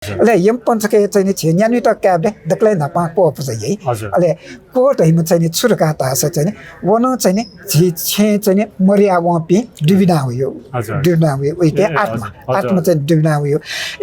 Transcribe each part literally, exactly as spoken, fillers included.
अले यमपञ्चकय् चाहिँ नि झी न्यान्हुइत कायेबलय् दकलय् न्हापां क्वः पुजा याइ। अले क्वः धइम्ह चाहिँ नि छु धकाः धाःसा चाहिँ नि व नं चाहिँ नि झी छेँय् चाहिँ नि मदया वंपिं दुबिना वयो। दुबिना वयो, वइके आत्मा, आत्मा चाहिँ दुबिना वयो।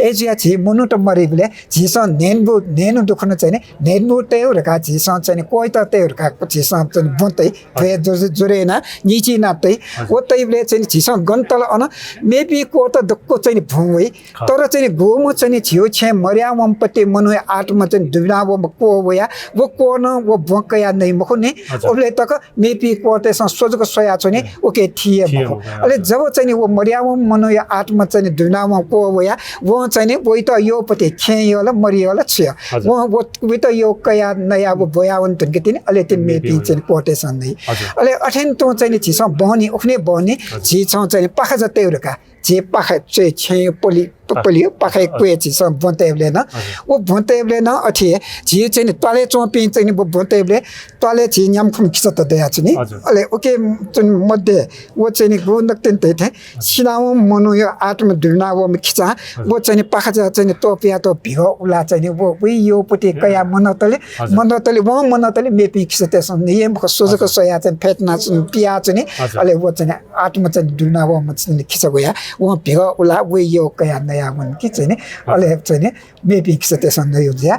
अय्‌जुया झी मनूत मदीबलय् झीसं न्हय्‌न्हु, न्हय्‌न्हु दुखुन्हु चाहिँ नि न्हय्‌न्हु तयेगु धकाः झीसं चाहिँ नि क्वःयात तयेगु धकाः झीसं चाहिँ नि ब्वँ तइ। भ्वय् ज्वरे, ज्वरे यानाः निची यानाः तइ। व तइबलय् चाहिँ नि झीसं गन तल अन मेपिं क्वःत दक्व चाहिँ नि भ्वं वइ। तर चाहिँ नि गुम्ह चाहिँ नि झीगु छेँय् मदया वंपति मनूया आत्मा चाहिँ नि दुबिना वंम्ह क्वः वया, व क्वः नं व ब्वँ कयाः नइ मखु नि। उबलय् तक मेपिं क्वःतय्‌सं स्वजक स्वयाच्वनी, उके थी हे मखु। अले जब चाहिँ नि व मदया वंम्ह मनूया आत्मा चाहिँ नि दुबिना वंम्ह क्वः वया, वं चाहिँ नि वइत यःपति खेँ यः ला, मरि यः ला, छु यः, वं व वइत यः कयाः नयाः व ब्वयावन धुंके तिनि, अले तिनि मेपिं चाहिँ नि क्वःतय्‌सं नइ। अले अथें तुं चाहिँ नि झीसं बहनी, उखुन्हु बहनी झीसं चाहिँ नि पाखाजा तयेगु धकाः झी पाखा चाहिँ छेँय् पलि, पलि पाखाय् क्वय् झीसं ब्वँ तयेबलय् नं, व ब्वँ तयेबलय् नं अथे हे झी चाहिँ नि त्वालय् च्वंपिं चाहिँ नि व ब्वँ तयेबलय् त्वालय् झी न्याम्ह खुम्ह खिचात दयाच्वनी। अले उके चाहिँ नि मध्ये व चाहिँ नि गु नकतिनि धइथें सिनावंम्ह मनूया आत्मा दुबिना वंम्ह खिचां व चाहिँ नि पाखाजा चाहिँ नि त्वपुयात भिगः उला चाहिँ नि व वइ यःपति कयाः मनतले, मनतले, वं मनतले मेपिं खिचातय्‌सं नइ हे मखु, स्वजक स्वयाः चाहिँ नि फ्यतुना चाहिँ नि पियाच्वनी। अले व चाहिँ नि आत्मा चाहिँ नि दुबिना वंम्ह चाहिँ नि खिचा वया, वं भिगः उला वइ यः कयाः नयावन कि चाहिँ नि, अले चाहिँ नि मेपिं खिचातय्‌सं नइ जुया।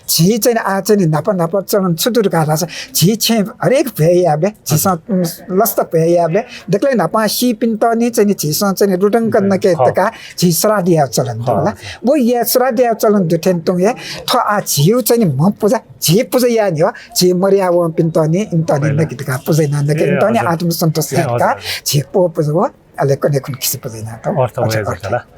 झी चाहिँ नि आः चाहिँ नि न्हापा न्हापा चलन छु दु धकाः धाःसा झी छेँय् हरेक भ्वय् यायेबलय्, झीसं, उम्, लसता भ्वय् यायेबलय् दकलय् न्हापां सीपिन्त नि चाहिँ नि झीसं चाहिँ नि रुदंक नके धकाः झी श्राद्ध यायेगु चलन दु ला। व याये श्राद्ध यायेगु चलन दुथें तुं हे थ्व आः झीगु चाहिँ नि म्ह पुजा, झी पुजा याये न्ह्यः झी मदया वंपिन्त नि इन्त नि नके धकाः पुजा याना नके इन्त नि आत्मसन्तोष याये धकाः झी क्वः पुजा व अले कन्हय् खुन्हु खिचा पुजा याना त।